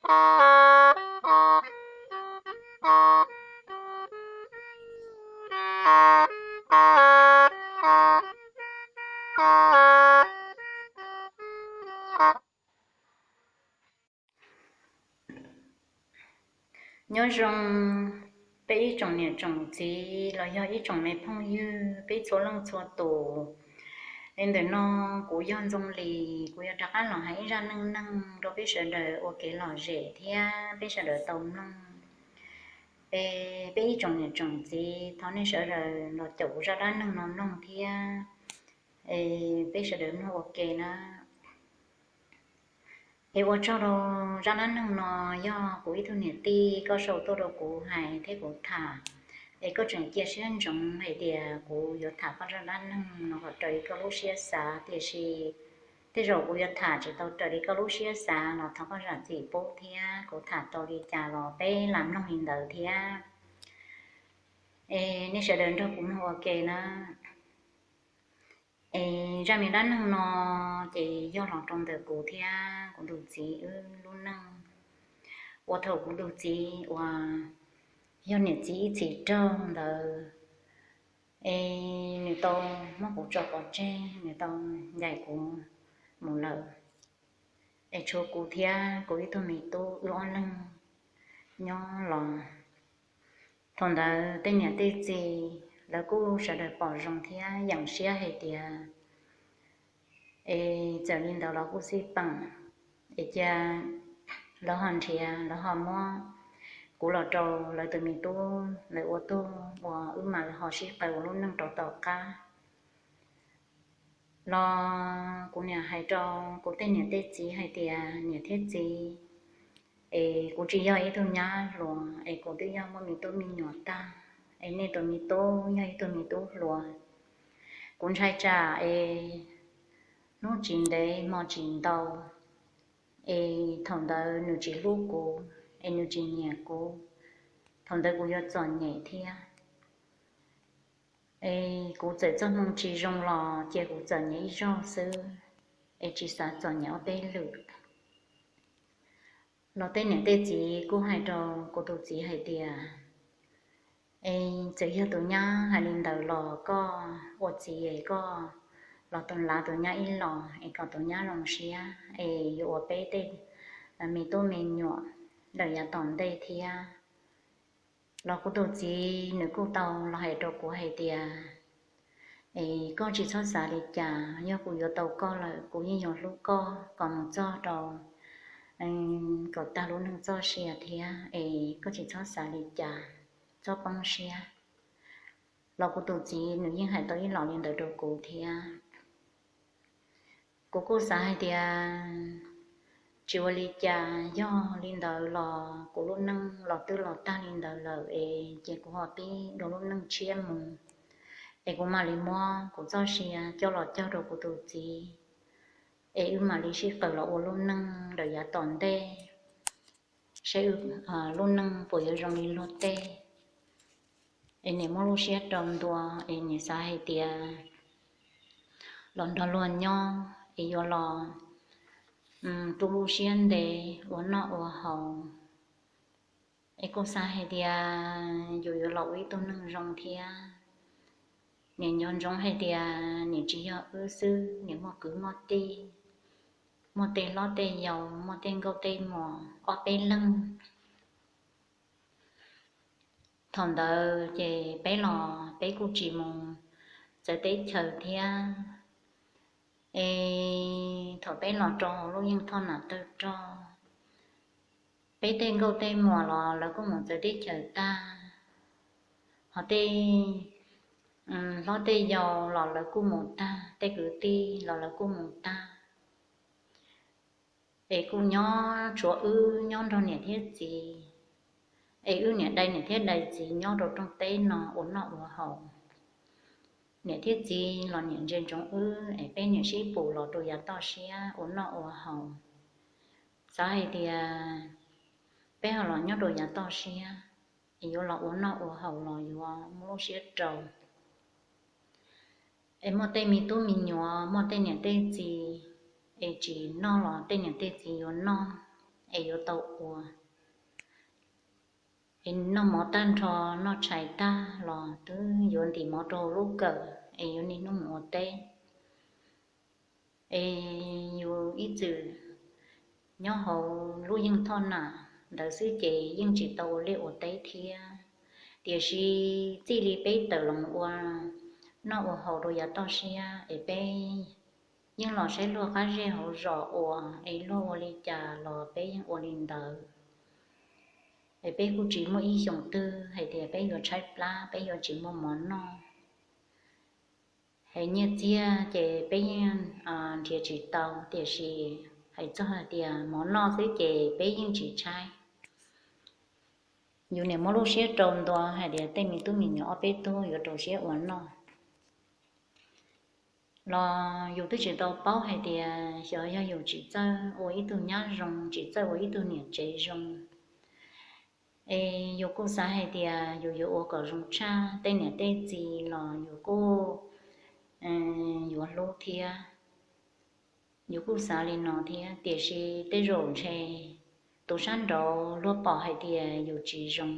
Nyob zoo peb ib tsoom niam tsoom txiv los yog ib tsoom me phooj ywg peb txhua leej txhua tus. Es ntawm no kuv yog Ntxoo Lis, kuv yuav rov qab los hais ib zaj neej neeg rau peb sawv daws ua kev lom zem thiab peb sawv daws tau mloog. Es peb ib tsoom niam tsoom txiv, thov nej sawv daws los caum kuv zaj dab neeg no mloog thiab. Es peb sawv daws mloog ua ke na. Es ua tsaug rau zaj dab neeg no, yog kuv ib tug niam tij koj sau tuaj rau kuv hais thiab kuv tham. Es koj tseem cia siab ntsoov hais tias kuv yuav tham koj zaj dab neeg no kom raws li koj lub siab xav, tiam sis tej zaum kuv yuav tham tsis tau raws li koj lub siab xav los thov koj zam txim pub thiab, kuv tham tau li cas los peb lam mloog li ntawd thiab. Es nej sawv daws nrog kuv mloog ua ke na. Es zaj me dab neeg no ces yog los rau ntawm kuv thiab kuv tus txiv wb lub neej. Ua thaum kuv tus txiv uas yog niam txiv ib txhis raug ntawd, es nws tau muab kuv tso pov tseg, nws tau ncaim kuv mus lawm. Es tshuav kuv thiab kuv ib tug me tub wb ob leeg nyob los. Thaum ntawd tej niam tej txiv lawv kuj sawv daws pom zoo thiab yeem siab hais tias, es txawm li ntawd los kuj xij peem, es cia lawv ho nrhiav, lawv ho muab kuv los rau lawv tus me tub lawv ua tug uas wb mam li ho sib qawm ua lub neej rau tom qab. Los kuv niam hais rau kuv tej niam tej txiv hais tias, niam thiab txiv, es kuv tsis yog ib tug nyab hluas, es kuv twb yog muaj me tub me nyuam tag, es nej tus me tub yog ib tug me tub hluas. Kuv ntshai tsam es hnub tsis ntev hmo tsis ntau, es thaum ntawd nws tsis hlub kuv, es nws tsis nyiam kuv, thaum ntawd kuv yuav txom nyem thiab. Es kuv txawm txoj hmoo tsis zoo los cia kuv txom nyem ib zaug xwb, es tsis xav txom nyem ob peb lwm. Los tej niam tej txiv kuj hais rau kuv tus txiv hais tias, es txawm yog tus nyab hais li ntawd los koj ua txiv es koj los lav tus nyab ib los es kom tus nyab zoo siab es yuav ua peb tej me tub me nyuam lawm yav tom ntej thiab. Los kuv tus txiv nws kuj tau los hais rau kuv hais tias, es koj tsis txhob xav li cas, yog kuv yuav tau koj lawm kuv yeej yuav hlub koj kom mus txog rau kom tag lub neej txoj sia thiab, es koj tsis txhob xav li cas, txhob poob siab. Los kuv tus txiv nws yeej hais tau ib los li ntawd rau kuv thiab. Kuv kuj xav hais tias tsis ua li cas, yog li ntawd los kuv lub neej los twb los tag li ntawd lawm es ces kuv ho pib dua lub neej tshiab mus, es kuv mam li muab kuv txoj sia coj los cog rau kuv tus txiv, es wb mam li sib qawm los ua lub neej lawm yav tom ntej, seb wb lub neej puas yuav zoo li luag tej. Es niam muab lub siab rau ntua, es niam xav hais tias los nrog luag nyob es yuav los tu lub siab ntev ua noj ua haus. Es kuj xav hais tias yus yuav los ua ib tug neeg zoo thiab. Niam nco ntsoov hais tias niam tsis yog wb xwb, niam muaj kwv muaj tij, muaj tej hlob tej yau, muaj tej nkauj tej muam ob peb leeg. Thaum ntawd ces peb los peb kuj tsis mus txawv teb chaws thiab. Es thaum peb los rau hauv lub yeej thoj nam tawg rog, peb tej nkauj tej muam los lawv kuj mus txawv teb chaws tag, ho tej hlob tej yau los lawv kuj mus tag, tej kwv tij los lawv kuj mus tag. Es kuj nyob tshuav wb nyob nrog niam thiab txiv, es wb niam dai niam thiab dai txiv nyob rau rooj teb no ua noj ua haus. Niam thiab txiv los niam ntsia ntsoov wb es peb niam sib pum los rau yav toj siab ua noj ua haus. Xav hais tias peb ho los nyob rau yav toj siab, es yuav los ua noj ua haus los yuav muaj lub siab rau. Es muaj tej me tub me nyuam, muaj tej niam tej txiv, es tsis noj los tej niam tej txiv yuav noj. es yuav tau ua. Es noj mov tag nrho, noj tshais tag los twb yuav ntim mov rau hauv lub kawm es yuav niaj hnub mus ua teb. Es yus ib txwm nyob hauv lub yeej thoj nam ntawd xwb ces yeej tsis tau ua liaj ua teb thiab. Tiam sis txij li peb tawm los ua noj ua haus rau yav toj siab es peb yeej los saib luag qab zej hauv zos ua, es luag ua li cas los peb yeej ua li ntawd. Es peb kuj tsis muaj ib xyoos twg hais tias peb yuav tshaib plab, peb yuav tsis muaj mov noj. Es nyiaj txiag ces peb yeej nrhiav tsis tau, tiam sis hais txog hais tias mov noj xwb ces peb yeej tsis tshaib. Yus niaj muab lub siab rau ntua hais tias tej me tub me nyuam ob peb tug yuav rau siab ua noj los yus twb tsis tau paub hais tias xyov yog yus tsis txawj ua ib tug nyab zoo, tsis txawj ua ib tug niam tsev zoo. Es yus kuj xav hais tias yus yuav ua kom zoo tshaj tej niam tej txiv los yus kuj yuav hlub thiab. Yus kuj xav li no thiab, tiam sis tej zaum ntshe tus sab nraud luag pom hais tias yus tsis zoo.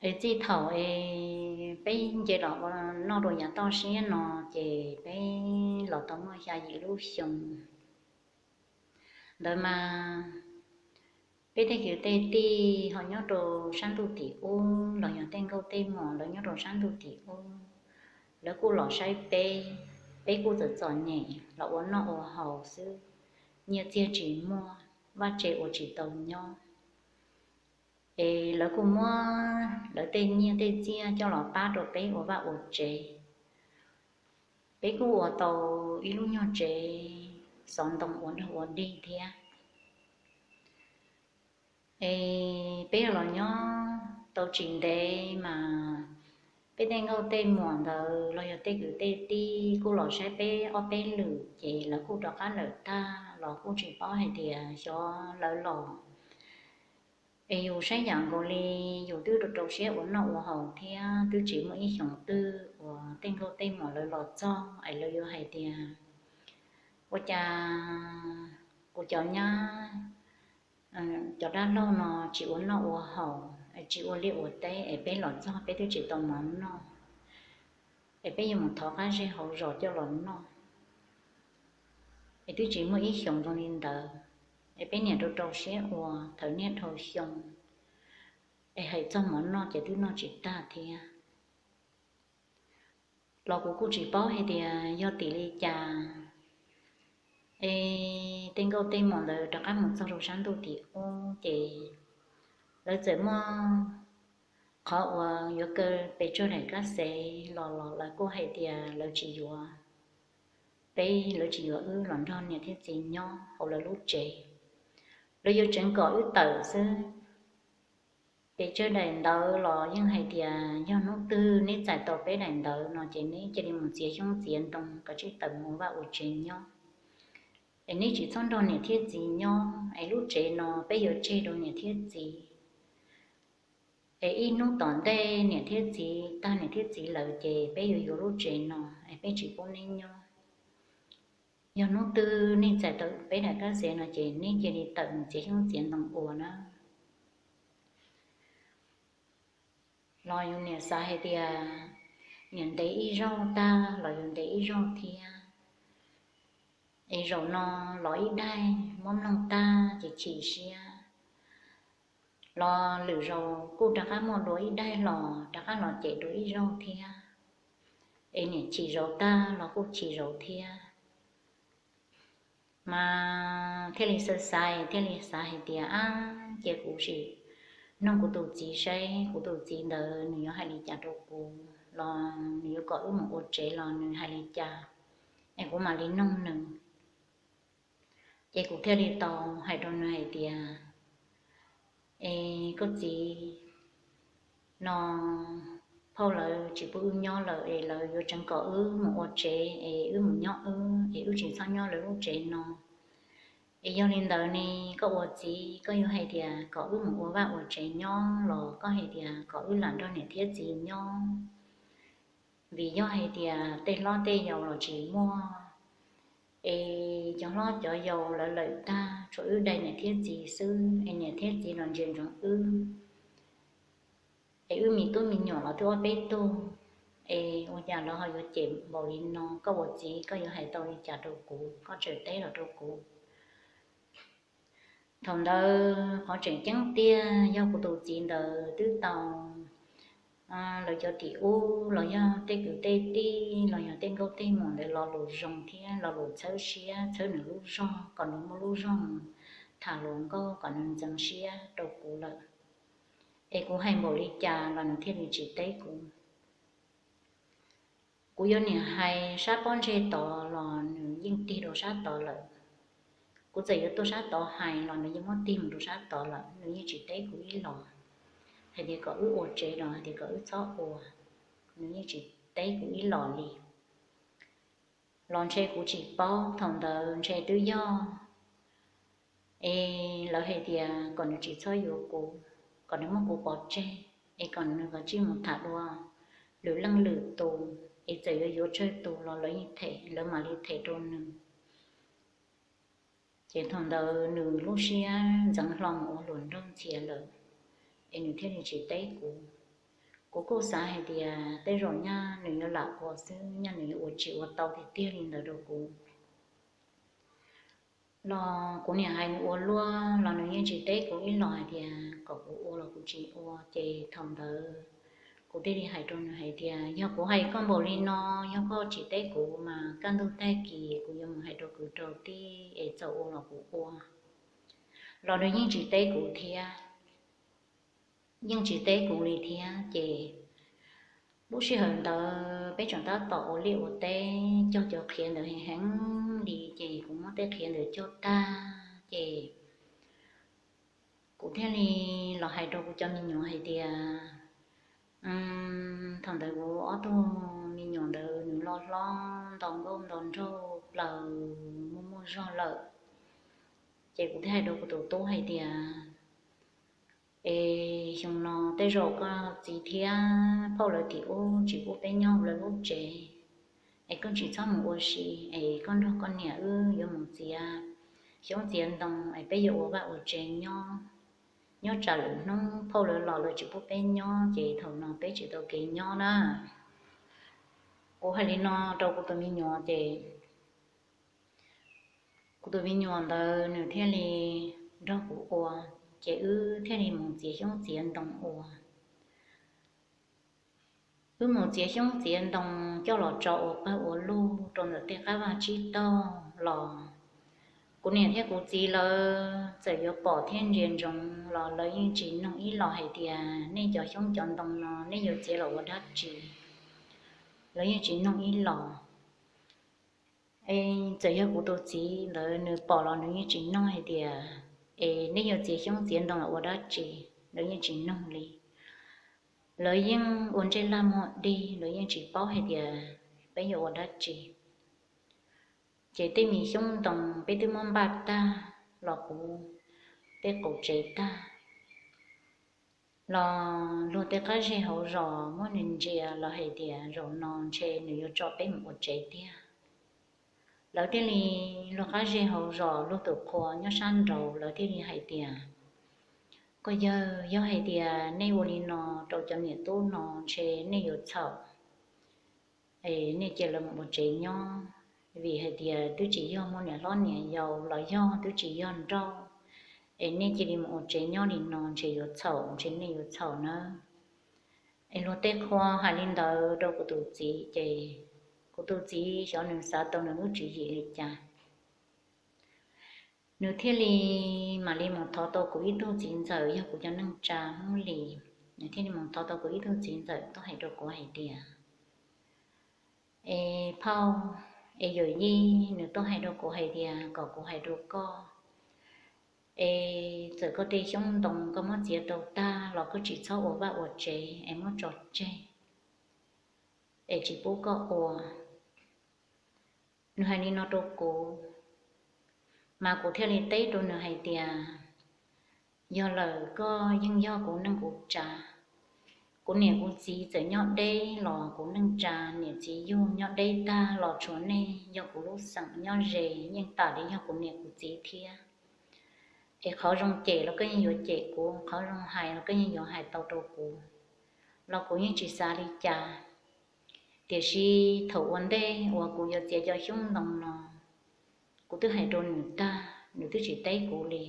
Es txij thaum es peb nce los ua noj rau yav toj siab no ces peb los tau muaj xya yim lub xyoo ntawd mas peb tej kwv tej tij ho nyob rau sab ntuj tim ub los yog tej nkauj tej muam lawv nyob rau sab ntuj tim ub, lawv kuj los saib peb. Peb kuj txom txom nyem los ua noj ua haus xwb, nyiaj txiag tsis muaj, vaj tse ua tsis tau nyob. Es lawv kuj muab lawv tej nyiaj tej txiag coj los pab rau peb ua vaj ua tsev. Peb kuj ua tau ib lub nyuag tsev xov ntoo ua dog ua dig thiab. Es peb los nyob tau tsis ntev mas peb tej nkauj tej muam ntawd los yog tej kwv tej tij kuj los saib peb ob peb lwm ces lawv kuj rov qab lawm tag los kuj tsis paub hais tias xyov lawv los. Es yus saib yam nkaus li yus twb rau rau siab ua noj ua haus thiab twb tsis muaj ib xyoos twg uas tej nkauj tej muam lawv los txog es lawv yuav hais tias ua cas kuv cov nyab cov dab laug no tsis ua noj ua haus, tsis ua liaj ua teb es peb los txog peb twb tsis tau mov noj, es peb yuav mus thov qab zej hauv zos coj los noj. Es twb tsis muaj ib xyoos zoo li ntawd, es peb niaj rau rau siab ua thawm niaj dhau xyoo, es hais txog mov noj ces twb noj tsis tag thiab. Los kuv kuj tsis paub hais tias yog tim li cas, es tej nkauj tej muam ntawd rov qab mus txog rau sab ntuj tim ub ces lawv txawm muaj qhov uas yuav kaw pes tsawg daim kab xev los los lawv kuj hais tias lawv tsis yuav peb, lawv tsis yuav wb los nrog niam thiab txiv nyob hauv lawv lub tsev, lawv yuav tseev kom wb tawm xwb. Pes tsawg daim ntawv los yeej hais tias yog hnub twg neb txais tau peb daim ntawv no ces neb cia li mus txiav xyoob txiav ntoo kom tsij tawm mus vaj ua tsev nyob, es neb tsis txhob nrog niam thiab txiv nyob es lub tsev no peb yuav tseg rau niam thiab txiv. Es ib hnub tom ntej niam thiab txiv tag niam thiab txiv lawm ces peb yuav yuav lub tsev no, es peb tsis pub neb nyob. Yog hnub twg nej txais tau peb daim kab xev no ces neb cia li tawm mus txiav xyoob txiav ntoo ua na. Los yus niam xav hais tias niam ntev ib zaug tag los yus ntev ib zaug thiab. Es zaum no los ib daig muab mloog tag ces chim siab, los lwm zaus kuj rov qab muaj dua ib daig los rov qab los cem dua ib zaug thiab. Es niam chim zaus tag los kuj chim zaus thiab. Mas thiaj li xav xav thiaj li xav hais tias ab, cia kuv sim nug kuv tus txiv saib kuv tus txiv ntawd nws yuav hais li cas rau kuv, los nws yuav kom wb mus ua tsev los nws hais li cas, es kuv mam li nug nws. Ces kuv thiaj li tau hais rau nws hais tias, es koj txiv, no phauj lawv tsis pub wb nyob lawm es lawv yuav tseev kom wb mus ua tsev es wb mus nyob wb es wb tsis txhob nyob lawv lub tsev no. Es yog li ntawd ne, koj ua txiv koj yuav hais tias kom wb mus ua vaj ua tsev nyob los koj hais tias kom wb lam nrog niam thiab txiv nyob? Vim yog hais tias tej hlob tej yau los tsis muaj, es cov hlob cov yau lawv lawm tag tshuav wb dai niam thiab txiv xwb es niam thiab txiv los ntsia ntsoov wb. Es wb me tub me nyuam los twb ob peb tug, es ua cas lawv ho yuav cem npaum li no? Koj ua txiv koj yuav hais tau li cas rau kuv? Koj tseem teb los rau kuv. Thaum ntawd qhov tseem ceeb tiag yog kuv tus txiv ntawd twb tau lawv cov tim ub los yog tej kwv tej tij los yog tej nkauj tej muam ntawd lo lus zoo thiab lo lus txhawb siab txhawb nws lub zog kom nws muaj lub zog mus tham hluas nkauj kom nws ntxeev siab rau kuv lawm. Es kuv hais npaum li cas los nws thiaj li tsis teb kuv. Kuv yuav niam hais sab pob ntseg tod los nws yeej tig rau sab tod lawm. Kuv txawm yuav tuaj sab tod hais los nws yeej muab tig mus rau sab tod lawm, nws yeej tsis teb kuv ib los. Hais tias kom wb ua tsev los hais tias kom wb txhob ua, nws yeej tsis teb kuv ib los li. Los ntshe kuv tsis paub, thaum ntawd ntshe twb yog es lawv hais tias kom nws tsis txhob yuav kuv, kom nws muab kuv pov tseg, es kom nws kav tsij mus tham dua lwm leej lwm tus, es txawm yuav yuav tsawg tus los lawv yeej them, lawv mam li them rau nws. Ces thaum ntawd nws lub siab ntxeev hlo mus ua hluas nraug ntxias lawm, es nws thiaj li tsis teb kuv. Kuv kuj xav hais tias tej zaum nyaj nws yuav lam ua xwb, nyaj nws yuav ua tsis ua tau tiag tiag li ntawd rau kuv. Los kuv niam hais nws ua luaj los nws yeej tsis teb kuv ib los hais tias kom kuv ua los kuv tsis ua. Ces thaum ntawd kuv thiaj li hais rau nws hais tias yog kuv hais koj npaum li no, yog koj tsis teb kuv mas kaj ntug tag kis kuv yuav mus hais rau kwv rau tij es txawm ua los kuv ua. Los nws yeej tsis teb kuv thiab, yeej tsis teb kuv li thiab. Ces lub sij hawm ntawd peb tseem tab tom ua liaj ua teb cog cov qhiav ntawd heev heev li, ces kuv muab tej qhiav ntawd cog tag ces kuv thiaj li los hais rau kuv cov me nyuam hais tias, thaum ntawd kuv ob tug me nyuam ntawd nws loj hlob nto nkauj nto nraug plaws muaj muaj zog lawm. Ces kuv thiaj hais rau kuv tus tub hais tias, es xyoo no tej zaum koj txiv thiab phauj lawv tim ub tsis pub peb nyob lawv lub tsev, es koj tsis txhob mus ua si, es koj nrog koj niam wb yuav mus txiav xyoob txiav ntoo es peb yuav ua vaj ua tsev nyob. Nyob tsam lwm hnub phauj lawv los lawv tsis pub peb nyob ces thaum no peb tsis tau kev nyob na. Kuv hais li no rau kuv tus me nyuam ces kuv tus me nyuam ntawd nws thiaj li nrog kuv ua, ces wb thiaj li mus txiav xyoob txiav ntoo ua. Wb mus txiav xyoob txiav ntoo coj los tso ua pawg ua lug rau ntawm tej qab vaj tsib taug los kuv niam thiab kuv txiv lawv txawm yuav pom thiab ntsia ntsoov los lawv yeej tsis nug ib los hais tias nej cov xyoob cov ntoo no nej yuav txiav los ua dab tsi. Lawv yeej tsis nug ib los. Es txawm yog kuv tus txiv ntawd nws pom los nws yeej tsis nug hais tias es nej yuav txiav xyoob txiav ntoo los ua dab tsi, lawv yeej tsis nug li. Lawv yeej ua ntsej laj muag dig, lawv yeej tsis paub hais tias peb yuav ua dab tsi. Ces tej me xyoob ntoo peb twb muab npaj tag los puv tej qaum tsev tag los luag tej qab zej hauv zos muab nws ntsia los hais tias zaum no ntshe nws yuav tso peb mus ua tsev tiag. Lawv thiaj li, luag qab zej hauv zos luag tus qhua nyob sab nraud lawv thiaj li hais tias, koj yawg, yog hais tias nej ua li no rau cov niam tub no ntshe nej yuav txhaum, es nej cia lawv mus ua tsev nyob, vim hais tias twb tsis yog muaj niam hlob niam yau los yog twb tsis yog nrauj, es nej cia li mus ua tsev nyob li no ntshe yuav txhaum, ntshe nej yuav txhaum nawb. Es luag tej qhua hais li ntawd rau kuv tus txiv ces kuv tus txiv xyov nws xav tau nws lub tswv yim li cas, nws thiaj li mam li mus thov tau kuv ib tug txiv ntxawm yog kuv cov neej tsa Hmoob Lis, nws thiaj li mus thov tau kuv ib tug txiv ntxawm tuaj hais rau kuv hais tias, es phauj, es yawm yij nws tuaj hais rau kuv hais tias kom kuv hais rau koj, es txawm koj tej xyoob ntoo koj muab txiav tau tag los koj tsis txhob ua vaj ua tsev es muab tso tseg, es tsis pub koj ua. Nws hais li no rau kuv, mas kuv thiaj li teb rau nws hais tias, yog lawm, koj yeej yog kuv neej kuv tsa. Kuv niam kuv txiv txawm nyob deb los kuv neej tsa niam txiv yug nyob deb tag los tshuav nej yog kuv lub xeem nyob ze, yeej tam li yog kuv niam kuv txiv thiab. Es qhov zoo cem los koj yeej yuav cem kuv, qhov zoo hais los koj yeej yuav hais tau rau kuv, los kuv yeej tsis xav li cas. Tiam sis thaum ua ntej uas kuv yuav txiav cov xyoob ntoo no, kuv twb hais rau nws tag, nws twb tsis teb kuv li.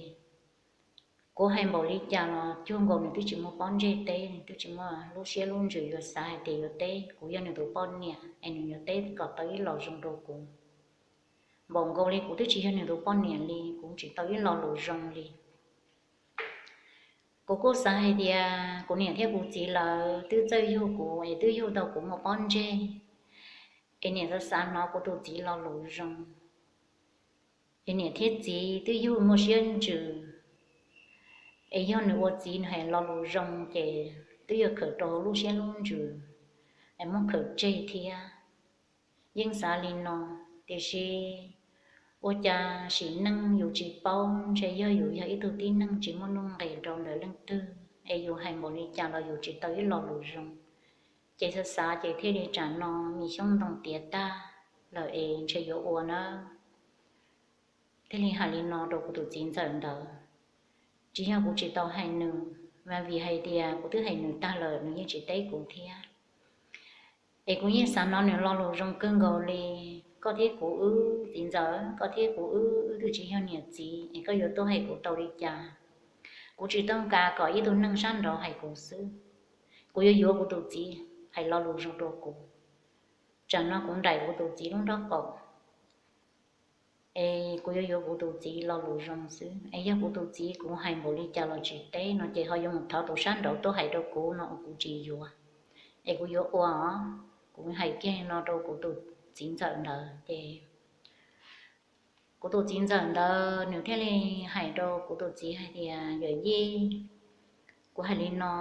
Kuv hais npaum li cas los cuag nkaus nws twb tsis muaj pob ntseg teb, nws twb tsis muaj lub siab lub ntsws yuav xav hais tias yuav teb kuv yog nws tus poj niam es nws yuav teb kom tau ib lo zoo rau kuv. Npaum nkaus li kuv twb tsis yog nws tus poj niam li, kuv tsis tau ib lo lus zoo li. Kuv kuj xav hais tias kuv niam thiab kuv txiv lawv twb txawj yug kuv es twb yug tau kuv muaj pob ntseg, es niam xav xav hnov kuv tus txiv lo lus zoo. Es niam thiab txiv twb yug muaj siab ntsws, es yog nws ua txiv nws hais lo lus zoo ces twb yuav khawm rau lub siab lub ntsws es muab khawm tseg thiab. Yeej xav li no, tiam sis ua cas sim neej yus tsis paub, ntshe yog yus yog ib tug tib neeg tsis muaj nuj nqis rau ntawm leej twg es yus hais npaum li cas los yus tsis tau ib lo lus zoo. Ces xav xav ces thiaj li tsam no me xyoob ntoo tiav tag lawm es ntshe yuav ua na. Thiaj li hais li no rau kuv tus txiv ntxawm ntawd. Tsis yog kuv tsis tau hais nws, mas vim hais tias kuv twb hais nws tag lawm nws yeej tsis teb kuv thiab. Es kuv yeej xav hnov nws lo lus zoo kawg nkaus li. Koj thiab kuv wb, txiv ntxawm, koj thiab kuv wb, wb twb tsis yog niam txiv es koj yuav tuaj hais kuv tau li cas? Kuv tsis tau kam kom ib tug neeg sab nraud hais kuv xwb. Kuv yuav yuav kuv tus txiv hais lo lus zoo rau kuv. Tsam no kuv nraim kuv tus txiv lub nraub qaum, es kuv yuav yuav kuv tus txiv lo lus zoo xwb. Es yog kuv tus txiv kuv hais npaum li cas los tsis teb no ces ho yuav mus thov tus sab nraud tuaj hais rau kuv no uas kuv tsis yuav. Es kuv yuav ua os. Kuv hais kiag no rau kuv tus txiv ntxawm ntawd ces kuv tus txiv ntxawm ntawd nws thiaj li hais rau kuv tus txiv hais tias, Yawm yij, kuv hais li no,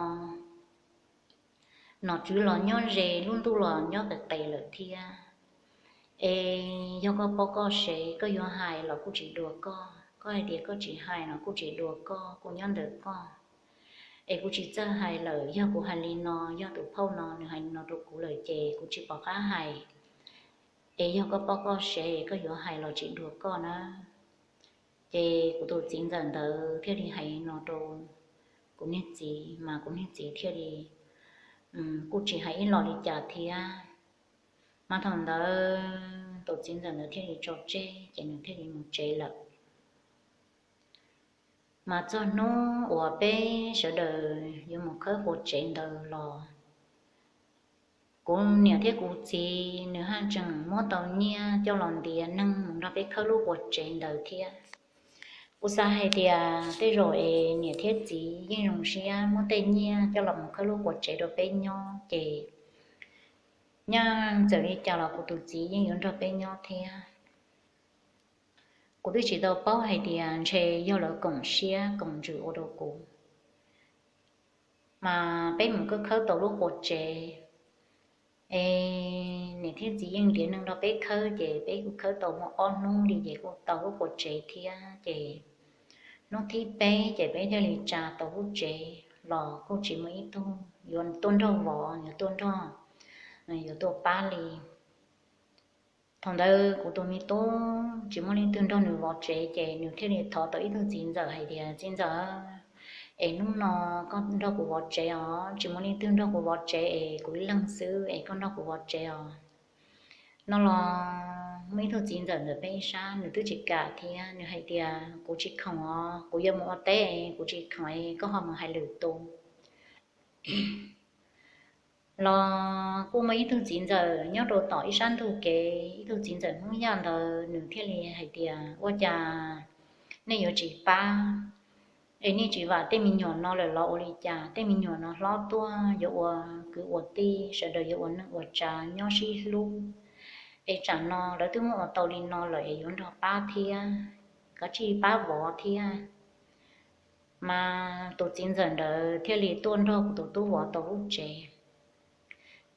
nom tswv los nyob ze, lub ntuj los nyob qis qis lawm thiab. Es yog koj poj koj sev, koj yuav hais los kuj tsis dua koj, koj hais tias koj tsis hais los kuj tsis dua koj, kuj nyob ntawm koj. Es kuv tsis txawj hais lawm, yog kuv hais li no, yog tus phauj no nws hais li no rau kuv lawm ces kuv tsis pom qab hais. Es yog koj poj koj sev, koj yuav hais los tsis dua koj na. Ces kuv tus txiv ntxawm ntawd thiaj li hais no rau kuv niag txiv, mas kuv niag txiv thiaj li kuj tsis hais ib los li cas thiab. Mas thaum ntawd tus txiv ntxawm ntawd thiaj li tso tseg ces nws thiaj li mus tsev lawm. Mas txog hnub uas peb sawv daws yuav mus khawb quas tsev ntawd los, kuv niam thiab kuv txiv nws haj tseem muab tau nyiaj coj los ntiav neeg mus nrog peb khawb lub quas tsev ntawd thiab. Kuv xav hais tias tej zaum es niam thiab txiv yeej zoo siab muab tej nyiaj coj los mus khawb lub quas tsev rau peb nyob ces nyob txawm li cas los kuv tus txiv yeej yuav nrog peb nyob thiab. Kuv twb tsis tau paub hais tias ntshe yog lawv koom siab koom ntsws ua rau kuv. Mas peb mus khawb khawb tau lub quas tsev, es niam thiab txiv yeej ntiav neeg nrog peb khawb ces peb kuj khawb tau muaj ob hnub li ces kuj tau lub quas tsev thiab ces hnub thib peb ces peb thiaj li tsa tau lub tsev los kuj tsis muaj ib tug yuav tuaj nrog vov, yuav tuaj nrog, yuav tuaj pab li. Thaum ntawd kuv tus me tub tsis muaj leej twg nrog nws vov tsev ces nws thiaj li thov tau ib tug txiv ntxawm hais tias, Txiv ntxawm, es hnub no koj nrog kuv vov tsev os, tsis muaj leej twg nrog kuv vov tsev es kuv ib leeg xwb es koj nrog kuv vov tsev os. No los muaj ib tug txiv ntxawm ntawm peb ib sab nws twb tsis kam thiab, nws hais tias, Kuv tsis khoom os, kuv yuav mus ua teb, kuv tsis khoom, koj ho mus hais lwm tus. Los kuj muaj ib tug txiv ntxawm nyob rau tom ib sab ntug kev, ib tug txiv ntxawm Hmoob Yaj ntawd nws thiaj li hais tias, Ua cas nej yuav tsis pab? Es nej tsis vam tej me nyuam no lawm los ua li cas? Tej me nyuam no hlob tuaj yuav ua kwv ua tij, sawv daws yuav ua neej ua tsav nyob sib hlub. Es tsam no lawv twb muab ua tau li no lawm es yuav nrog pab thiab, kav tsij pab vov thiab. Mas tus txiv ntxawm ntawd thiaj li tuaj nrog kuv tus tub vov tau lub tsev.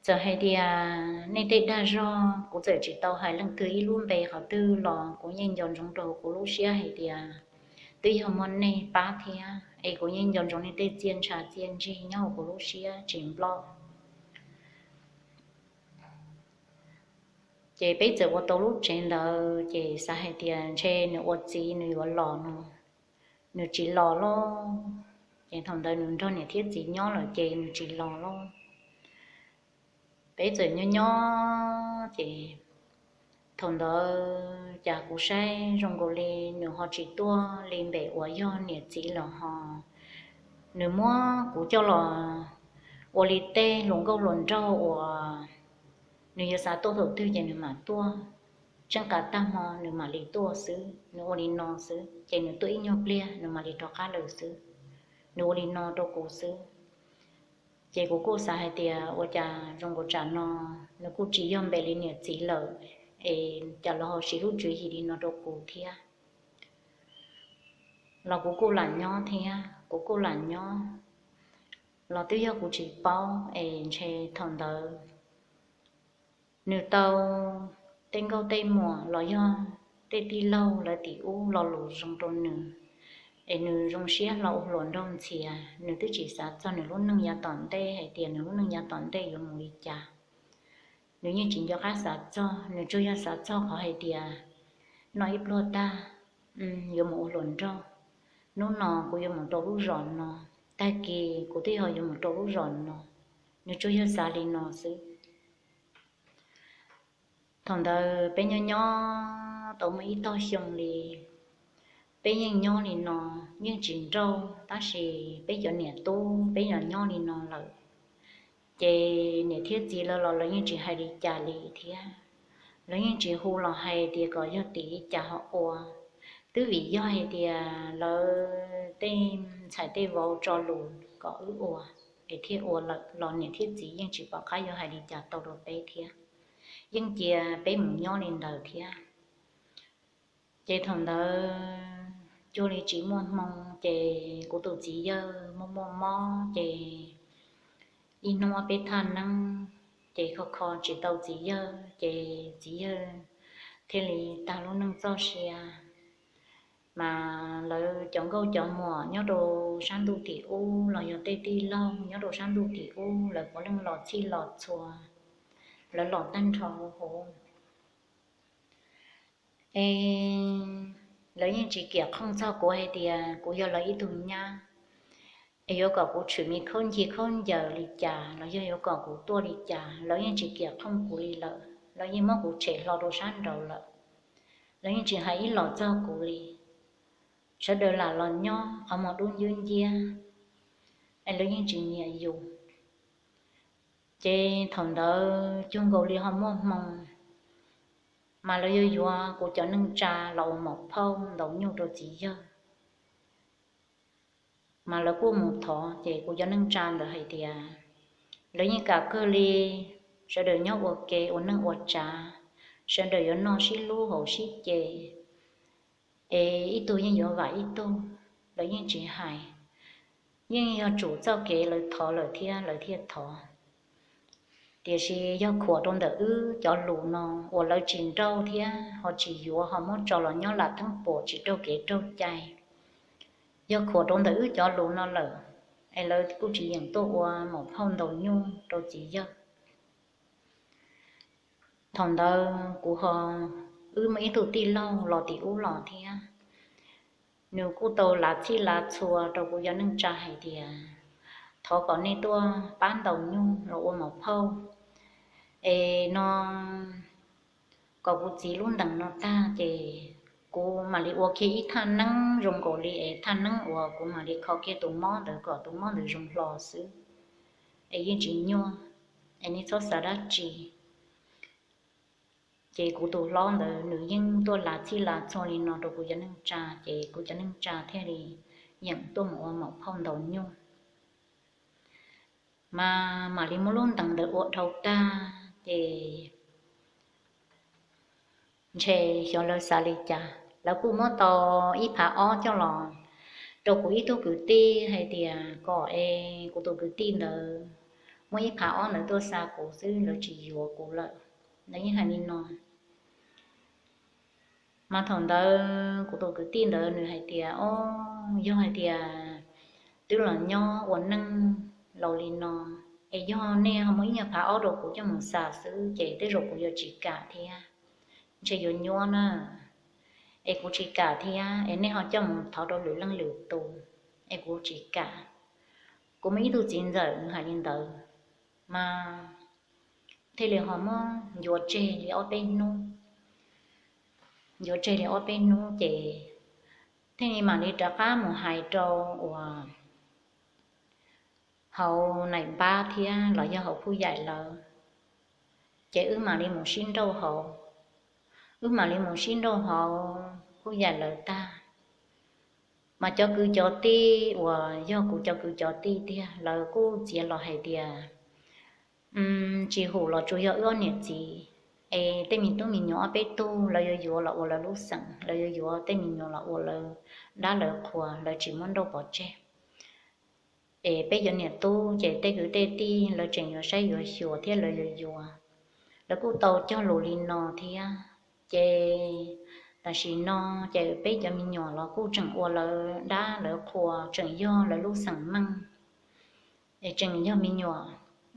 Txawm hais tias nej tej dag zog kuv txawm tsis tau hais leej twg ib lub npe qhov twg los kuv yeej nco ntsoov rau kuv lub siab hais tias twb yog muaj nej pab thiab, es kuv yeej nco ntsoov nej tej txiaj ntsha txiaj ntsig nyob hauv kuv lub siab tsis nploj. Ces peb txawm ua tau lub tsev ntawd ces xav hais tias ntshe nws ua txiv nws yuav los no, nws tsis los lauj. Ces thaum ntawd nws nrog niam thiab txiv nyob lawm ces nws tsis los lauj. Peb txawm nyob nyob ces thaum ntawd cas kuv saib zoo nkaus li nws ho tsis tuaj li npem uas yog niam txiv lawm ho. Nws muab kuv coj los ua li tej hluas nkauj hluas nraug uas nws yuav xav tuaj thaum twg ces nws mam tuaj, tsheej qas tag hmo nws mam li tuaj xwb, nws ua li no xwb, ces nws tuaj ib nyuag pliag nws mam li rov qab lawm xwb. Nws ua li no rau kuv xwb. Ces kuv kuj xav hais tias ua cas zoo nkaus tsam no nws kuj tsis yog npem li niam txiv lawm, es cas lawv ho siv lub tswv yim li no rau kuv thiab. Los kuv kuj lam nyob thiab, kuv kuj lam nyob, los twb yog kuv tsis paub es ntshe thaum ntawd nws tau tej nkauj tej muam los yog tej tij laug lawv tim ub lo lus zoo rau nws, es nws zoo siab hlo ua hluas nraug ntxhias, nws twb tsis xav txog nws lub neej yav tom ntej hais tias nws lub neej yav tom ntej yuav mus li cas. Nws yeej tsis nco qab xav txog, nws tsuas yog xav txog qhov hais tias noj ib pluag tag yuav mus ua hluas nraug, hnub no kuv yuav mus rau lub zos no, tag kis kuv twb ho yuav mus rau lub zos no, nws tsuas yog xav li no xwb. Thaum ntawd peb nyob nyob tau muaj ib tog xyoo li, peb yeej nyob li no, yeej tsis nrauj, tab sis peb cov niam tub peb los nyob li no lawm, ces niam thiab txiv lawv los lawv yeej tsis hais li cas li thiab. Lawv yeej tsis hu los hais tias kom yog tim li cas ho ua, twb vim yog hais tias lawv tej ntxhais tej vauv tso lus kom wb ua es thiaj ua lawm los niam thiab txiv yeej tsis pom qab yuav hais li cas tau rau peb thiab, yeej cia peb mus nyob li ntawd thiab. Ces thaum ntawd cuag li tsis muaj hmoo ces kuv tus txiv yawg muaj muaj mob ces ib hnub peb thaj neeb ces kho kho tsis tau txiv yawg ces txiv yawg thiaj li tag lub neej txoj sia. Mas lawv cov nkauj cov muam nyob rau sab ntuj tim ub los yog tej tij laug nyob rau sab ntuj tim ub lawv puav leej los txhij los txhua, lawv los tag nrho huv. Es lawv yeej tsis kiam qhooj txog kuv hais tias kuv yog lawv ib tug nyab, es yuav kom kuv tshwm me khaub ncaws khaub ncaws li cas los yog yuav kom kuv tuaj li cas, lawv yeej tsis kiam qhooj kuv li lawm. Lawv yeej muab kuv tshem hlo rau sab nraud lawm, lawv yeej tsis hais ib los txog kuv li. Sawv daws lam los nyob qhov muag dub nciab nciab, es lawv yeej tsis nyiam yus. Ces thaum ntawd cuag nkaus li ho muaj hmoo, mas lawv yuav yuav kuv cov neej tsa los ua maum phauj ntaus nyuj rau txiv yawg. Mas lawv kuj mus thov ces kuv cov neej tsa ntawd hais tias lawv yeej kam kawg li, sawv daws nyob ua ke ua neej ua tsav, sawv daws yuav noj sib hlub haus sib ce, es ib tug yeej yuav vam ib tug, lawv yeej tsis hais. Yeej yog tsum txoj kev lawv thov lawm thiab lawv thiaj thov. Tiam sis yog khuam rau ntawm wb cov lus no uas lawv tsis nrauj thiab ho tsis yuav ho muab tso los nyob lam theeb puam tsis raug kev raug cai. Yog khuam rau ntawm wb cov lus no lawm, es lawv kuj tsis yeem tuaj ua maum phauj ntaus nyuj rau txiv yawg. Thaum ntawd kuv ho, wb muaj ib tug tij laug los tim ub los thiab, nws kuj tau lav txhij lav txhua rau kuv cov neej tsa hais tias thov kom nej tuaj pab ntaus nyuj los ua maum phauj es no, kom kuv txiv lub ntees no tag ces kuv mam li ua kiag ib thaj neeb zoo nkaus li es thaj neeb uas kuv mam li kho kiag tus mob ntawd kom tus mob ntawd zoo hlo xwb, es yeej tsis nyuaj, es nej txhob xav dab tsi. Ces kuv tus hlob ntawd nws yeej tuaj lav txhij lav txhua li no rau kuv cov neej tsa ces kuv cov neej tsa thiaj li yeem tuaj mus ua maum phauj ntaus nyuj. Mas mam li muab lub ntees ntawd ua dhau tag ces ntshe xyov lawv xav li cas, lawv kuj muab tau ib phav ob coj los rau kuv ib tug kwv tij hais tias kom es kuv tus kwv tij ntawd muab ib phav ob ntawd tuaj xa kuv xwb, lawv tsis yuav kuv lawm. Lawv yeej hais li no. Mas thaum ntawd kuv tus kwv tij ntawd nws hais tias, o, yog hais tias twb los nyob ua neej laus li no, es yog nej ho muab ib nyuag phav ob rau kuv coj mus xa xwb ces tej zaum kuv yuav tsis kam thiab, ntshe yuav nyuaj na. es kuv tsis kam thiab, es nej ho coj mus thov rau lwm leej lwm tus, es kuv tsis kam. Kuv muaj ib tug txiv ntxawm nws hais li ntawd, mas thiaj li ho muab ncuav tseg li ob peb hnub. Ncuav tseg li ob peb hnub ces thiaj li mam li rov qab mus hais rau uas hauv nais npab thiab los yog hauv phuj yaim lawv, ces wb mam li mus sib nrauj hauv. Wb mam li mus sib nrauj hauv phuj yaim lawv tag, mas cov kwv cov tij uas yog kuv cov kwv cov tij tiag lawv kuj txiav los hais tias, tsis hum los tsuas yog wb ob niam txiv, es tej me tub me nyuam ob peb tug lawv yuav yuav los ua lawv lub xeem, lawv yuav yuav tej me nyuam los ua lawv dab lawv qhua, lawv tsis muab nrauj pov tseg. Es peb cov niam tub ces tej kwv tej tij lawv tseem yuav saib yuav xyuas thiab lawv yuav yuav. Lawv kuj tau cog lus li no thiab. Ces tam sim no ces peb cov me nyuam los kuj tseem ua lawv dab lawv qhua, tseem yog lawv lub xeem meej, es tseem yog me nyuam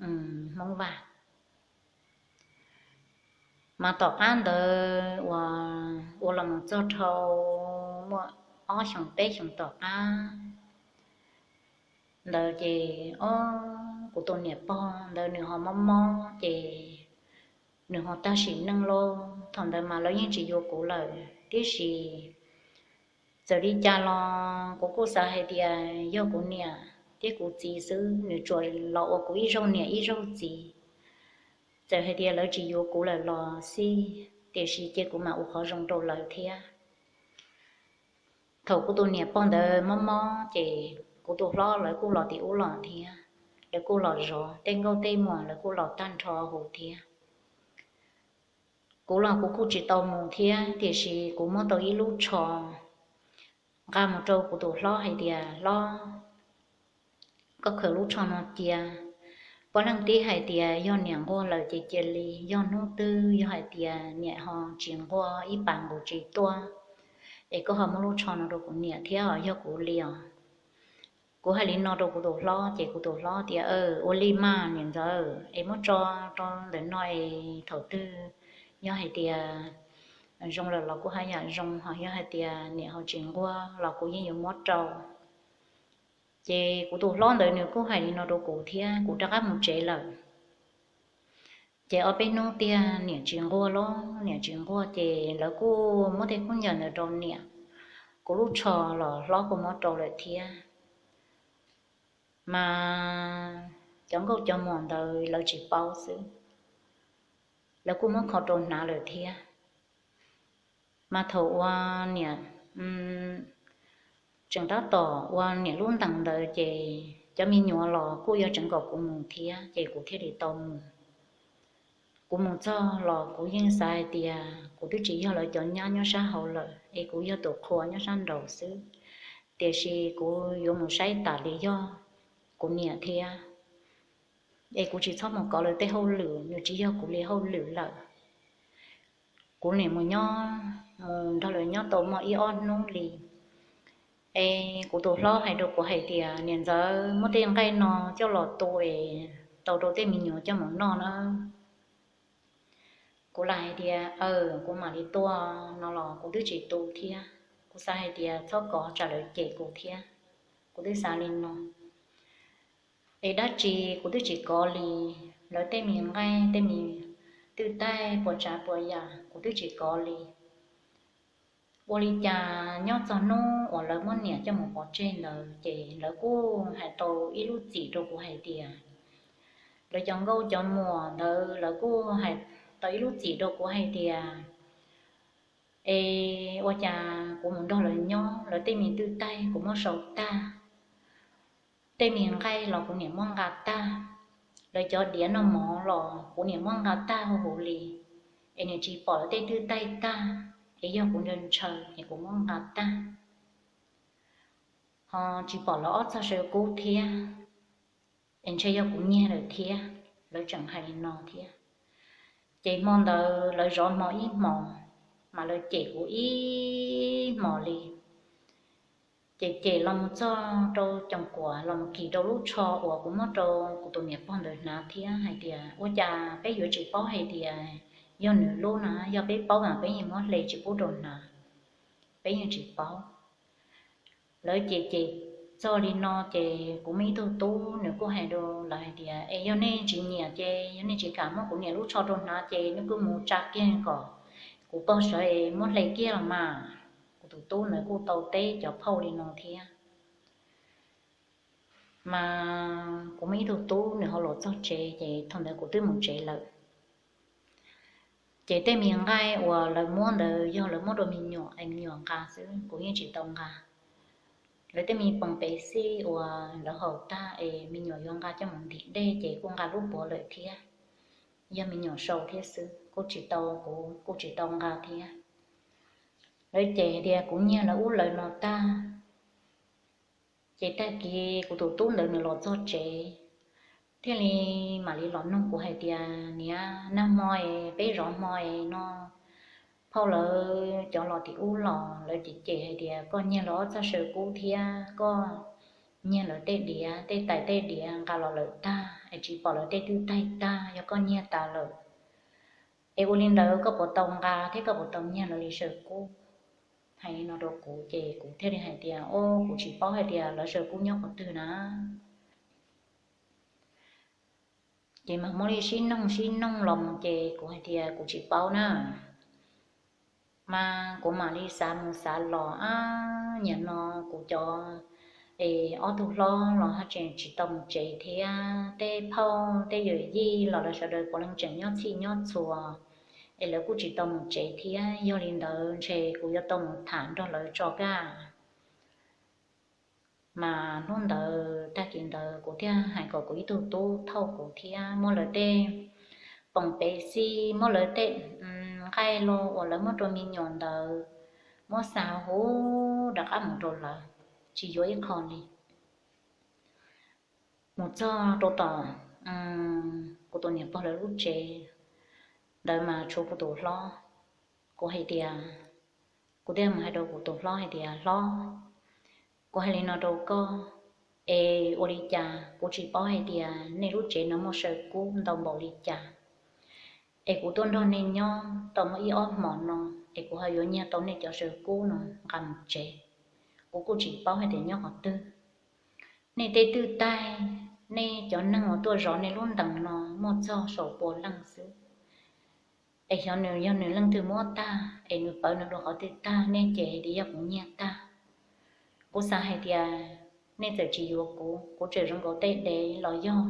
Hmoob Vaj. Mas tom qab ntawd uas ua los mus txog dhau muaj ob xyoos peb xyoos tom qab ntawd ces, o, kuv tus niam pog ntawd nws ho mob mob ces nws ho tag sim neej lauj. Thaum ntawd mas lawv yeej tsis yuav kuv lawm tib si. Txawm li cas los kuv kuj xav hais tias yog kuv niam thiab kuv txiv xwb, nws tsuas los ua kuv ib zaug niam ib zaug txiv. Txawm hais tias lawv tsis yuav kuv lawm los xij, tiam sis cia kuv mam ua qhov zoo rau lawv thiab. Thaum kuv tus niam pog ntawd mob mob ces kuv tus hlob lawv kuj los tim ub los thiab, lawv kuj los zov tej nkauj tej muam, lawv kuj los tag nrho huv thiab. Kuv los kuv kuj tsis tau mus thiab, tiam sis kuv muab tau ib lub tsho nqa mus rau kuv tus hlob hais tias, hlob, koj khaws lub tsho no cia. Puav leej tib hais tias yog niam nquag lawm ces cia li, yog hnub twg yog hais tias niam ho tsis nquag ib pas nqus tsis tuaj, es koj ho muab lub tsho no rau kuv niam thiab os, yog kuv li os. Kuv hais li no rau kuv tus hlob ces kuv tus hlob tias, ua li mas niam ntxawm, es muab tso rau ntawm no es thaum twg yog hais tias zoo lawm los kuj haj yam zoo, ho yog hais tias niam ho tsis nquag los kuv yeej yuav muab rau. Ces kuv tus hlob ntawd nws kuj hais li no rau kuv thiab, kuv rov qab mus tsev lawm. Ces ob peb hnub tiag niam tsis nquag los niam tsis nquag ces lawv kuj muab tej khaub ncaws ntawd rau niam. Kuv lub tsho los hlob kuj muab rau lawm thiab. Mas cov nkauj cov muam ntawd lawv tsis paub xwb, lawv kuj muab kho rau hnav lawm thiab. Mas thaum uas niam tseem tab tom ua niam lub ntees ntawd ces cov me nyuam los kuj yuav tseev kom kuv mus thiab ces kuv thiaj li tau mus. Kuv mus txog los kuv yeej xav hais tias kuv twb tsis yog lawv cov nyab nyob sab hauv lawm es kuv yog tus qhua nyob sab nraud xwb, tiam sis kuv yuav mus saib tas li yog kuv niam thiab. Es kuv tsis txhob mus kov lawv tej hauj lwm, nws tsis yog kuv li hauj lwm lawm. Kuv niam mus nyob, mus nrog lawv nyob tau muaj ib ob hnub li, es kuv tus hlob hais rau kuv hais tias, niam ntxawm, muab tej nqaij no coj los tu es tau rau tej me nyuam coj mus noj na. Kuv lam hais tias, aw, kuv mam li tua, no los kuv twb tsis tu thiab. Kuv xav hais tias txhob kov tsam lawv cem kuv thiab. Kuv twb xav li no. Es dab tsi kuv twb tsis kov li, lawv tej me nqaij tej me twj taig puas tsav puas yam kuv twb tsis kov li. Ua li cas nyob txog hnub uas lawv muab niam coj mus pov tseg ntawd ces lawv kuj hais tau ib lub txim rau kuv hais tias, lawv cov nkauj cov muam ntawd lawv kuj hais tau ib lub txim rau kuv hais tias, es ua cas kuv mus nrog lawv nyob lawv tej me twj taig kuv muab sau tag, tej me nqaij los kuv niam muab nqa tag, lawv cov diav noj mov los kuv niam muab nqa tag huv huv li, es niam tsis pom lawv tej twj taig tag, es yog kuv ntshaw ntshaw es kuv muab nqa tag, ho tsis pom lawv ob txog saw kub thiab, es ntshe yog kuv nyiag lawm thiab, lawv tseem hais li no thiab. Ces hmo ntawd lawv zov hmo ib hmos, mas lawv cem kuv ib hmos li. Ces cem los mus txog rau coom kuam los mus kis rau lub tsho uas kuv muab rau kuv tus niam pog ntawd hnav thiab hais tias, ua cas peb yuav tsis paub hais tias yog nws lub na, yog peb paub mas peb yeej muab hle tsis pub rau hnav. peb yeej tsis paub. Lawv ces cem txog li no ces kuv muaj ib tug tub nws kuj hais rau lawv hais tias, es yog nej tsis nyiam ces yog nej tsis kam muab kuv niam lub tsho rau hnav ces nej kuj mus tsa kiag kom kuv pog sawv es muab hle kiag los mas. Kuv tus tub ntawd kuj tau teb cov phauj li no thiab. Mas kuv muaj ib tug tub nws ho los txog tsev ces thaum ntawd kuv twb mus tsev lawm. Ces tej me nqaij uas lawv muab ntawd yog lawv muab rau me nyuam es me nyuam nqa xwb, kuv yeej tsis tau nqa. Lawv tej me poom pev xij uas lawv haus tag es me nyuam yuav nqa coj mus ntim dej ces kuj nqa lub puav lawm thiab. Yog me nyuam sau thiab xwb, kuj tsis tau, kuv kuj tsis tau nqa thiab. Lawv ces tias kuv nyiag lawv ub lawv no tag. Ces tag kis kuv tus tub ntawd nws los txog tsev, thiaj li mam li los nug kuv hais tias, niam, nag hmo es peb zov hmo es no phauj lawv cov los tim ub los lawv ces cem hais tias koj nyiag lawv ob txoj saw kub thiab koj nyiag lawv tej diav, tej tais tej diav nqa los lawm tag es tsis pom lawv tej twj taig tag, yog koj nyiag tas lawm. Es ua li ntawd koj puas tau nqa thiab koj puas tau nyiag lawv li saw kub? Hais li no rau kuv ces kuv thiaj li hais tias, o, kuv tsis paub hais tias lawv saw kub nyob qhov twg na. Ces mas muab li sib noog sib noog los mus ces kuv hais tias kuv tsis paub na. Mas kuv mam li xav mus xav los, ab, nim no kuv cov es ob tug hlob los haj tseem tsis tau mus tsev thiab, tej phauj tej yawm yij los lawv sawv daws puav leej tseem nyob txhij nyob txhua, es lawv kuj tsis tau mus tsev thiab, yog li ntawd ntshe kuv yuav tau mus tham nrog lawv tso kaj. Mas hnub ntawd tag kis ntawd kuv thiaj hais kom kuv ib tug tub thauj kuv thiab muab lawv tej poom pev xij, muab lawv tej nqaij los uas lawv muab rau me nyuam ntawd muab xa huv rov qab mus rau lawv, tsis yuav ib qho li. Mus txog rau tom kuv tus niam pog lawv lub tsev ntawd mas tshuav kuv tus hlob. Kuv hais tias, kuv thiaj mus hais rau kuv tus hlob hais tias, hlob, kuv hais li no rau koj, es ua li cas kuv tsis paub hais tias nej lub tsev no muaj saw kub ntau npaum li cas, es kuv tuaj nrog nej nyob tau muaj ib ob hmos no, es kuv ho yuav nyiag tau nej cov saw kub no nqa mus tsev. Kuv kuj tsis paub hais tias nyob qhov twg. Nej tej twj taig, nej cov neeg uas tuaj zov nej lub ntees no muaj txog saum pua leej xwb. Es xyov nws yog nws leej twg muab tag es nws pawv nws dua qhov twg tag, nej ces tias yog kuv nyiag tag. Kuv xav hais tias nej txawm tsis yuav kuv, kuv tseem zoo nkaus tej dev los yog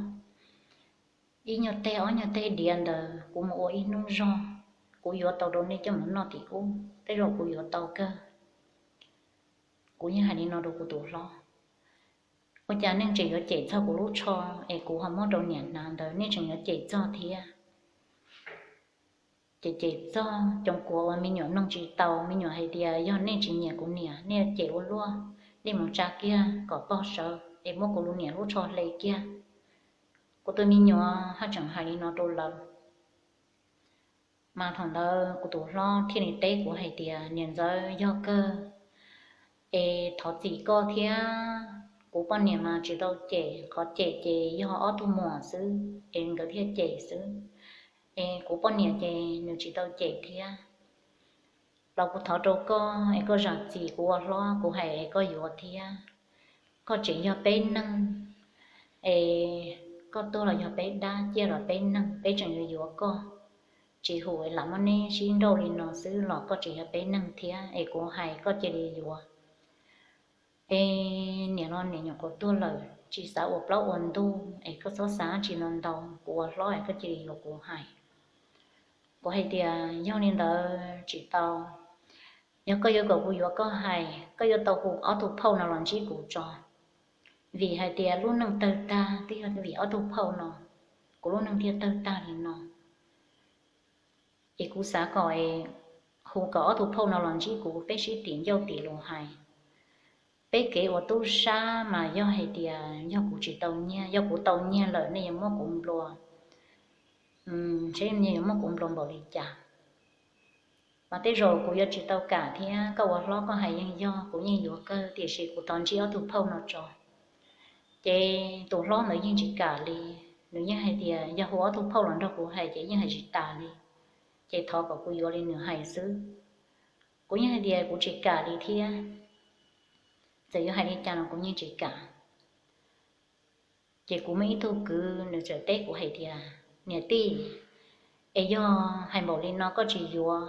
ib nyuag teg ob nyuag teg diav ntawd kuv mus ua ib hnub zog, kuv yuav tau rau nej coj mus noj tim ub, tej zaum kuv yuav tau kawg. Kuv yeej hais li no rau kuv tus hlob, ua cas nej tseem yuav cem txog kuv lub tsho es kuv ho muab rau niam hnav ntawd nej tseem yuav cem txog thiab? Ces cem txog coos kuav uas me nyuam mloog tsis tau, me nyuam hais tias yog nej tsis nyiam kuv niam nej cem ua luaj, nej mus tsa kiag kom pog sawv es muab kuv lub niam lub tsho hle kiag. Kuv tus me nyuam haj tseem hais li no rau lawv. Mas thaum ntawd kuv tus hlob thiaj li teb kuv hais tias, niam ntxawm, yog kawg es thov txim koj thiab. Kuv poj niam mas tsis tau cem, qhov cem ces yog ob tug muam xwb es nkawd thiaj cem xwb. Es kuv poj niam ces nws tsis tau cem thiab. Los kuv thov rau koj es koj zam txim kuv ua hlob, kuv hais es koj yuav thiab. Koj tseem yog peb neeg, es koj tuag los yog peb dab, ciaj los peb neeg, peb tseem yuav yuav koj. Tsis hum es lam muab neb sib nrauj li no xwb los koj tseem yog peb neeg thiab, es kuv hais koj cia li yuav. Es niam los niam nyuam qhuav tuag lawm, tsis xav ua plaub ua ntug, es koj txhob xav tsis ntau ntau, kuv ua hlob es koj cia li yuav kuv hais. Kuv hais tias yog li ntawd tsis tau, yog koj yuav kom kuv yuav koj hais, koj yuav tau hu ob tug phauj no los ntsib kuv tso. Vim hais tias lub neej tawg tag twb yog vim ob tug phauj no, kuv lub neej thiaj tawg tag li no. Es kuv xav kom hu kom ob tug phauj no los ntsib kuv, peb sib tim ncauj tim lus hais. Peb kev ua tub sab mas yog hais tias yog kuv tsis tau nyiag, yog kuv tau nyiag lawm nej yuav muab kuv nplua, seb nej yuav muab kuv nplua npaum li cas. Mas tej zaum kuv yuav tsis tau kam thiab, koj ua hlob koj hais yeej yog, kuv yeej yuav kawg, tiam sis kuv thov ntsib ob tug phauj no tso. Ces tus hlob ntawd yeej tsis kam li, nws yeej hais tias yog hu ob tug phauj los nrog kuv hais ces yeej hais tsis tas li, ces thov kom kuv yuav li nws hais xwb. Kuv yeej hais tias kuv tsis kam li thiab, txawm yuav hais li cas los kuv yeej tsis kam. Ces kuv muaj ib tug kwv nws txawm teb kuv hais tias, niam tij, es yog hais npaum li no koj tsis yuav,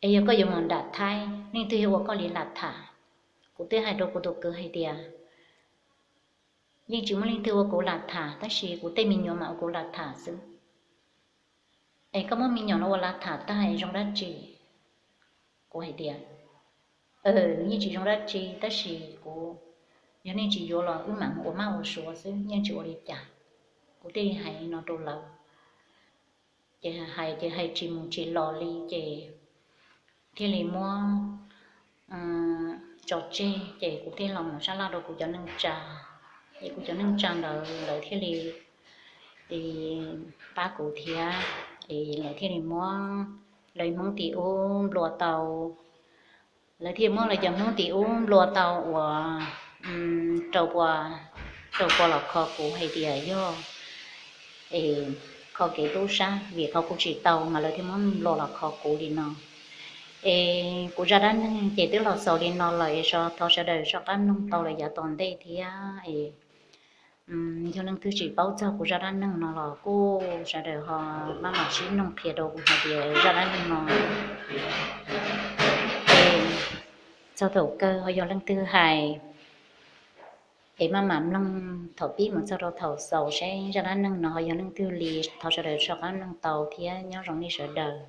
es yog koj yuav mus nram Thaib leej twg yuav ua koj li lam tham? Kuv twb hais rau kuv tus kwv hais tias, yeej tsis muaj leej twg ua kuv lam tham, tab sis kuv tej me nyuam mam ua kuv lam tham xwb. Es koj muab me nyuam no ua lam tham tag es zoo dab tsi? Kuv hais tias, nws yeej tsis zoo dab tsi, tab sis kuv, yog nej tsis yuav los wb mam mus ua mab ua suav xwb, yeej tsis ua li cas. Kuv thiaj li hais li no rau lawv. Ces hais ces hais tsis mus tsis los li ces thiaj li muab tso tseg, ces kuv thiaj los mus sab laj rau kuv cov neej tsa. Ces kuv cov neej tsa ntawd lawv thiaj li pab kuv thiab, es lawv thiaj li muab lawv Hmoob tim ub nplua tau, lawv thiaj muab lawv cov Hmoob tim ub nplua tau uas rau pua, rau pua los kho kuv hais tias yog es kho kev tub sab, vim kho kuv tsis tau mas lawv thiaj muab nplua los kho kuv li no. Es kuv zaj dab neeg ces twb los xaus li no lawm, es thov sawv daws soj qab mloog tau lawm yav tom ntej thiab. Es yog leej twg tsis paub txog kuv zaj dab neeg no los kuj sawv daws ho maj mam sib mloog qhia rau kuv hais tias zaj dab neeg no txog thaum kawg ho yog leej twg hais, es maj mam mloog thaum pib mus txog rau thaum xaus seb zaj dab neeg no ho yog leej twg li. Thov sawv daws soj qab mloog tau thiab, nyob zoo nej sawv daws.